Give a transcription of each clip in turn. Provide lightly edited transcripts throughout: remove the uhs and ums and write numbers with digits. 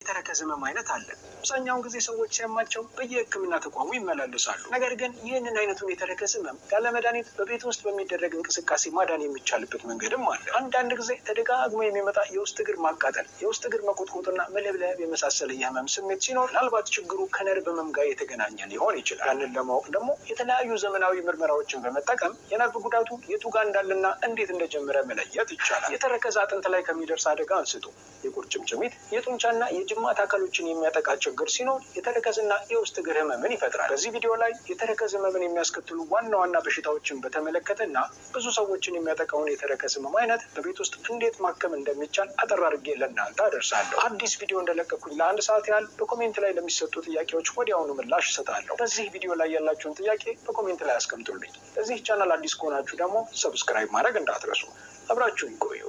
የተረከዝ ህመም አይነት አለ። አብዛኛውን ጊዜ ሰዎች ሲያማቸው በየህክምና ተቋሙ ይመላለሳሉ። ነገር ግን ይህንን አይነቱን የተረከዝ ህመም ያለ መድኃኒት በቤት ውስጥ በሚደረግ እንቅስቃሴ ማዳን የሚቻልበት መንገድም አለ። አንዳንድ ጊዜ ተደጋግሞ የሚመጣ የውስጥ እግር ማቃጠል፣ የውስጥ እግር መቆጥቆጥና መለብለብ የመሳሰለ የህመም ስሜት ሲኖር ምናልባት ችግሩ ከነርቭ ህመም ጋር የተገናኘ ሊሆን ይችላል። ያንን ለማወቅ ደግሞ የተለያዩ ዘመናዊ ምርመራዎችን በመጠቀም የነርቭ ጉዳቱ የቱ ጋር እንዳለና እንዴት እንደጀመረ መለየት ይቻላል። የተረከዝ አጥንት ላይ ከሚደርስ አደጋ አንስቶ የቁርጭምጭሚት፣ የጡንቻና የጅማት አካሎችን የሚያጠቃ ችግር ሲኖር የተረከዝና የውስጥ እግር ህመምን ይፈጥራል። በዚህ ቪዲዮ ላይ የተረከዝ ህመምን የሚያስከትሉ ዋና ዋና በሽታዎችን በተመለከተና ብዙ ሰዎችን የሚያጠቃውን የተረከዝ ህመም አይነት በቤት ውስጥ እንዴት ማከም እንደሚቻል አጠር አድርጌ ለእናንተ አደርሳለሁ። አዲስ ቪዲዮ እንደለቀኩኝ ለአንድ ሰዓት ያህል በ comment ላይ ለሚሰጡ ጥያቄዎች ወዲያውኑ ምላሽ እሰጣለሁ። በዚህ ቪዲዮ ላይ ያላችሁን ጥያቄ በ comment ላይ አስቀምጡልኝ። ለዚህ ቻናል አዲስ ከሆናችሁ ደግሞ subscribe ማድረግ እንዳትረሱ። አብራችሁን ቆዩ።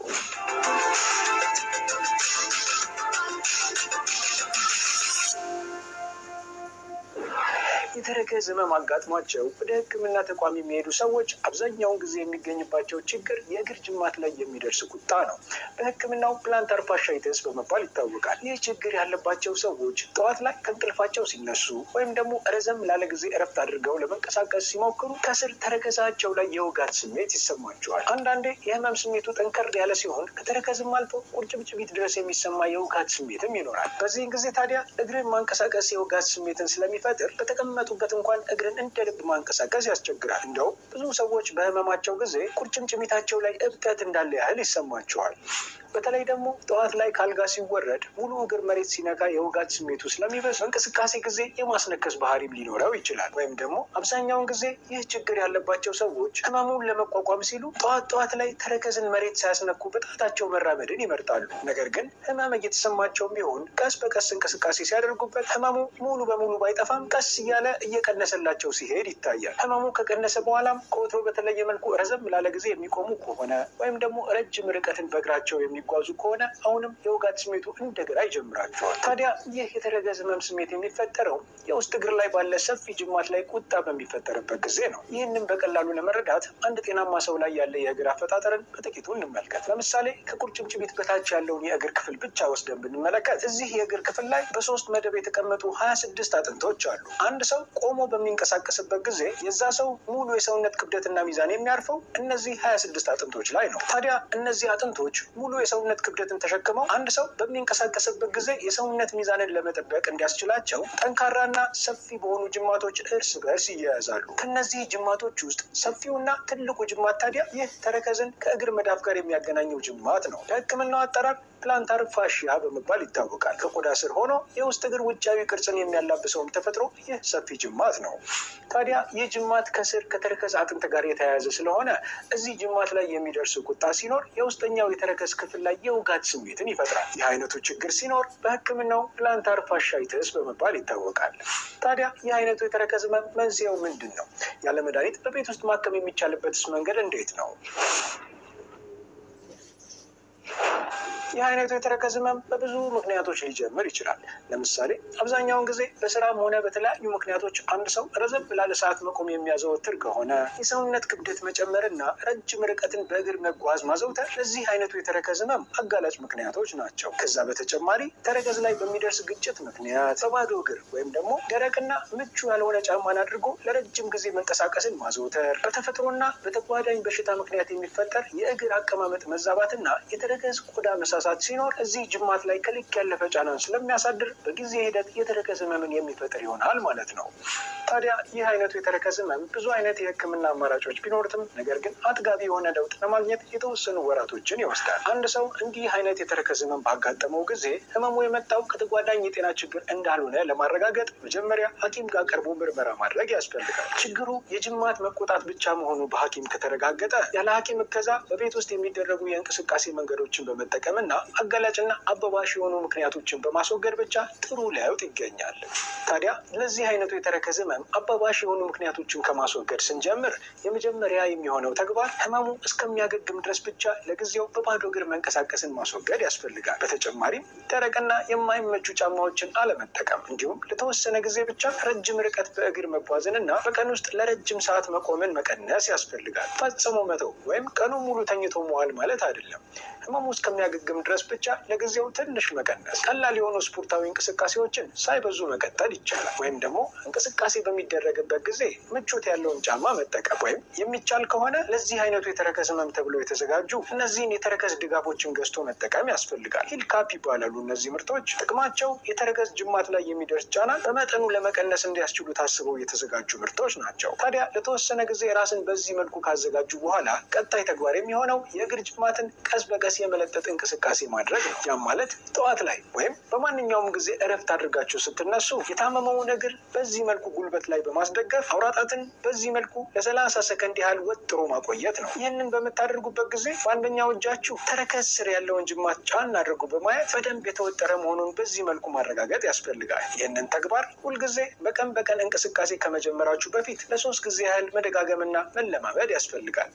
የተረከዝ ህመም አጋጥሟቸው ወደ ሕክምና ተቋም የሚሄዱ ሰዎች አብዛኛውን ጊዜ የሚገኝባቸው ችግር የእግር ጅማት ላይ የሚደርስ ቁጣ ነው። በሕክምናው plantar fasciitis በመባል ይታወቃል። ይህ ችግር ያለባቸው ሰዎች ጠዋት ላይ ከእንቅልፋቸው ሲነሱ ወይም ደግሞ ረዘም ላለ ጊዜ እረፍት አድርገው ለመንቀሳቀስ ሲሞክሩ ከስር ተረከዛቸው ላይ የውጋት ስሜት ይሰማቸዋል። አንዳንዴ የህመም ስሜቱ ጠንከር ያለ ሲሆን ከተረከዝም አልፎ ቁርጭምጭሚት ድረስ የሚሰማ የውጋት ስሜትም ይኖራል። በዚህን ጊዜ ታዲያ እግርን ማንቀሳቀስ የውጋት ስሜትን ስለሚፈጥር በተቀመጡበት እንኳን እግርን እንደ ልብ ማንቀሳቀስ ያስቸግራል። እንደውም ብዙ ሰዎች በህመማቸው ጊዜ ቁርጭምጭሚታቸው ላይ እብጠት እንዳለ ያህል ይሰማቸዋል። በተለይ ደግሞ ጠዋት ላይ ካልጋ ሲወረድ ሙሉ እግር መሬት ሲነካ የውጋት ስሜቱ ስለሚበስ በእንቅስቃሴ ጊዜ የማስነከስ ባህሪም ሊኖረው ይችላል። ወይም ደግሞ አብዛኛውን ጊዜ ይህ ችግር ያለባቸው ሰዎች ህመሙን ለመቋቋም ሲሉ ጠዋት ጠዋት ላይ ተረከዝን መሬት ሳያስነኩ በጣታቸው መራመድን ይመርጣሉ። ነገር ግን ህመም እየተሰማቸውም ቢሆን ቀስ በቀስ እንቅስቃሴ ሲያደርጉበት ህመሙ ሙሉ በሙሉ ባይጠፋም ቀስ እያለ እየቀነሰላቸው ሲሄድ ይታያል። ህመሙ ከቀነሰ በኋላም ከወትሮ በተለየ መልኩ ረዘም ላለ ጊዜ የሚቆሙ ከሆነ ወይም ደግሞ ረጅም ርቀትን በእግራቸው የሚጓዙ ከሆነ አሁንም የውጋት ስሜቱ እንደገና ይጀምራቸዋል። ታዲያ ይህ የተረከዝ ህመም ስሜት የሚፈጠረው የውስጥ እግር ላይ ባለ ሰፊ ጅማት ላይ ቁጣ በሚፈጠርበት ጊዜ ነው። ይህንም በቀላሉ ለመረዳት አንድ ጤናማ ሰው ላይ ያለ የእግር አፈጣጠርን በጥቂቱ እንመልከት። ለምሳሌ ከቁርጭምጭሚት በታች ያለውን የእግር ክፍል ብቻ ወስደን ብንመለከት እዚህ የእግር ክፍል ላይ በሶስት መደብ የተቀመጡ 26 አጥንቶች አሉ። አንድ ሰው ቆሞ በሚንቀሳቀስበት ጊዜ የዛ ሰው ሙሉ የሰውነት ክብደትና ሚዛን የሚያርፈው እነዚህ 26 አጥንቶች ላይ ነው። ታዲያ እነዚህ አጥንቶች ሙሉ የሰውነት ክብደትን ተሸክመው አንድ ሰው በሚንቀሳቀስበት ጊዜ የሰውነት ሚዛንን ለመጠበቅ እንዲያስችላቸው ጠንካራና ሰፊ በሆኑ ጅማቶች እርስ በእርስ ይያያዛሉ። ከነዚህ ጅማቶች ውስጥ ሰፊውና ትልቁ ጅማት ታዲያ ይህ ተረከዝን ከእግር መዳፍ ጋር የሚያገናኘው ጅማት ነው። በሕክምናው አጠራር plantar fascia በመባል ይታወቃል። ከቆዳ ስር ሆኖ የውስጥ እግር ውጫዊ ቅርጽን የሚያላብሰውም ተፈጥሮ ይህ ሰፊ ጅማት ነው። ታዲያ ይህ ጅማት ከስር ከተረከዝ አጥንት ጋር የተያያዘ ስለሆነ እዚህ ጅማት ላይ የሚደርስ ቁጣ ሲኖር የውስጠኛው የተረከዝ ክፍል ላይ የውጋት ስሜትን ይፈጥራል። ይህ አይነቱ ችግር ሲኖር በሕክምናው plantar fasciitis በመባል ይታወቃል። ታዲያ ይህ አይነቱ የተረከዝ ህመም መንስኤው ምንድን ነው? ያለ መድኃኒት በቤት ውስጥ ማከም የሚቻልበትስ መንገድ እንዴት ነው? ይህ አይነቱ የተረከዝ ህመም በብዙ ምክንያቶች ሊጀምር ይችላል። ለምሳሌ አብዛኛውን ጊዜ በስራም ሆነ በተለያዩ ምክንያቶች አንድ ሰው ረዘም ላለ ሰዓት መቆም የሚያዘወትር ከሆነ፣ የሰውነት ክብደት መጨመርና ረጅም ርቀትን በእግር መጓዝ ማዘውተር ለዚህ አይነቱ የተረከዝ ህመም አጋላጭ ምክንያቶች ናቸው። ከዛ በተጨማሪ ተረከዝ ላይ በሚደርስ ግጭት ምክንያት በባዶ እግር ወይም ደግሞ ደረቅና ምቹ ያልሆነ ጫማን አድርጎ ለረጅም ጊዜ መንቀሳቀስን ማዘውተር፣ በተፈጥሮና በተጓዳኝ በሽታ ምክንያት የሚፈጠር የእግር አቀማመጥ መዛባትና የተረከዝ ቆዳ መሳሳት ሲኖር እዚህ ጅማት ላይ ከልክ ያለፈ ጫናን ስለሚያሳድር በጊዜ ሂደት የተረከዝ ህመምን የሚፈጥር ይሆናል ማለት ነው። ታዲያ ይህ አይነቱ የተረከዝ ህመም ብዙ አይነት የህክምና አማራጮች ቢኖሩትም ነገር ግን አጥጋቢ የሆነ ለውጥ ለማግኘት የተወሰኑ ወራቶችን ይወስዳል። አንድ ሰው እንዲህ አይነት የተረከዝ ህመም ባጋጠመው ጊዜ ህመሙ የመጣው ከተጓዳኝ የጤና ችግር እንዳልሆነ ለማረጋገጥ መጀመሪያ ሐኪም ጋር ቀርቦ ምርመራ ማድረግ ያስፈልጋል። ችግሩ የጅማት መቆጣት ብቻ መሆኑ በሐኪም ከተረጋገጠ ያለ ሐኪም እገዛ በቤት ውስጥ የሚደረጉ የእንቅስቃሴ መንገዶችን በመጠቀምና አጋላጭና አባባሽ የሆኑ ምክንያቶችን በማስወገድ ብቻ ጥሩ ለውጥ ይገኛል። ታዲያ ለዚህ አይነቱ የተረከዝ ህመም አባባሽ የሆኑ ምክንያቶችን ከማስወገድ ስንጀምር የመጀመሪያ የሚሆነው ተግባር ህመሙ እስከሚያገግም ድረስ ብቻ ለጊዜው በባዶ እግር መንቀሳቀስን ማስወገድ ያስፈልጋል። በተጨማሪም ደረቅና የማይመቹ ጫማዎችን አለመጠቀም እንዲሁም ለተወሰነ ጊዜ ብቻ ረጅም ርቀት በእግር መጓዝን እና በቀን ውስጥ ለረጅም ሰዓት መቆምን መቀነስ ያስፈልጋል። ፈጽሞ መተው ወይም ቀኑ ሙሉ ተኝቶ መዋል ማለት አይደለም። ህመሙ እስከሚያገግም እስኪያገግም ድረስ ብቻ ለጊዜው ትንሽ መቀነስ። ቀላል የሆኑ ስፖርታዊ እንቅስቃሴዎችን ሳይበዙ መቀጠል ይቻላል። ወይም ደግሞ እንቅስቃሴ በሚደረግበት ጊዜ ምቾት ያለውን ጫማ መጠቀም ወይም የሚቻል ከሆነ ለዚህ አይነቱ የተረከዝ ህመም ተብሎ የተዘጋጁ እነዚህን የተረከዝ ድጋፎችን ገዝቶ መጠቀም ያስፈልጋል። Heel cup ይባላሉ እነዚህ ምርቶች። ጥቅማቸው የተረከዝ ጅማት ላይ የሚደርስ ጫና በመጠኑ ለመቀነስ እንዲያስችሉ ታስበው የተዘጋጁ ምርቶች ናቸው። ታዲያ ለተወሰነ ጊዜ ራስን በዚህ መልኩ ካዘጋጁ በኋላ ቀጣይ ተግባር የሚሆነው የእግር ጅማትን ቀስ በቀስ የመለጠጥ እንቅስቃሴ ማድረግ ነው። ያም ማለት ጠዋት ላይ ወይም በማንኛውም ጊዜ እረፍት አድርጋችሁ ስትነሱ የታመመውን እግር በዚህ መልኩ ጉልበት ላይ በማስደገፍ አውራጣትን በዚህ መልኩ ለ30 ሰከንድ ያህል ወጥሮ ማቆየት ነው። ይህንን በምታደርጉበት ጊዜ በአንደኛው እጃችሁ ተረከዝ ስር ያለውን ጅማት ጫን አድርጎ በማየት በደንብ የተወጠረ መሆኑን በዚህ መልኩ ማረጋገጥ ያስፈልጋል። ይህንን ተግባር ሁልጊዜ በቀን በቀን እንቅስቃሴ ከመጀመራችሁ በፊት ለ3 ጊዜ ያህል መደጋገምና መለማመድ ያስፈልጋል።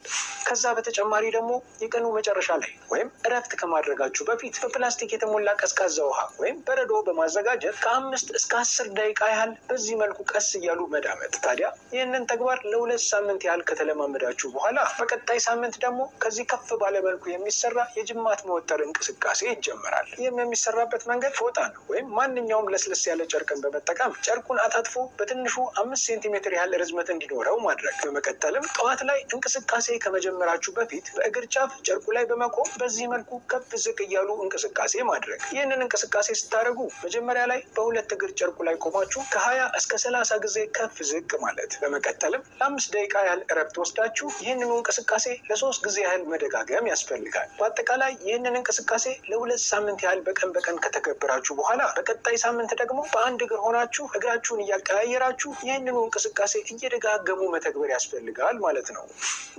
ከዛ በተጨማሪ ደግሞ የቀኑ መጨረሻ ላይ ወይም እረፍት ከማድረጋችሁ በፊት በፕላስቲክ የተሞላ ቀዝቃዛ ውሃ ወይም በረዶ በማዘጋጀት ከ5 እስከ 10 ደቂቃ ያህል በዚህ መልኩ ቀስ እያሉ መዳመጥ። ታዲያ ይህንን ተግባር ለ2 ሳምንት ያህል ከተለማመዳችሁ በኋላ በቀጣይ ሳምንት ደግሞ ከዚህ ከፍ ባለ መልኩ የሚሰራ የጅማት መወጠር እንቅስቃሴ ይጀመራል። ይህም የሚሰራበት መንገድ ፎጣን ወይም ማንኛውም ለስለስ ያለ ጨርቅን በመጠቀም ጨርቁን አጣጥፎ በትንሹ 5 ሴንቲሜትር ያህል ርዝመት እንዲኖረው ማድረግ። በመቀጠልም ጠዋት ላይ እንቅስቃሴ ከመጀመራችሁ በፊት በእግር ጫፍ ጨርቁ ላይ በመቆም በዚህ መልኩ ከፍ ዝቅ እያሉ እንቅስቃሴ ማድረግ። ይህንን እንቅስቃሴ ስታደርጉ መጀመሪያ ላይ በሁለት እግር ጨርቁ ላይ ቆማችሁ ከ20 እስከ 30 ጊዜ ከፍ ዝቅ ማለት። በመቀጠልም ለ5 ደቂቃ ያህል እረፍት ወስዳችሁ ይህንኑ እንቅስቃሴ ለ3 ጊዜ ያህል መደጋገም ያስፈልጋል። በአጠቃላይ ይህንን እንቅስቃሴ ለ2 ሳምንት ያህል በቀን በቀን ከተገበራችሁ በኋላ በቀጣይ ሳምንት ደግሞ በአንድ እግር ሆናችሁ እግራችሁን እያቀያየራችሁ ይህንኑ እንቅስቃሴ እየደጋገሙ መተግበር ያስፈልጋል ማለት ነው።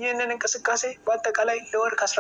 ይህንን እንቅስቃሴ በአጠቃላይ ለወር ከ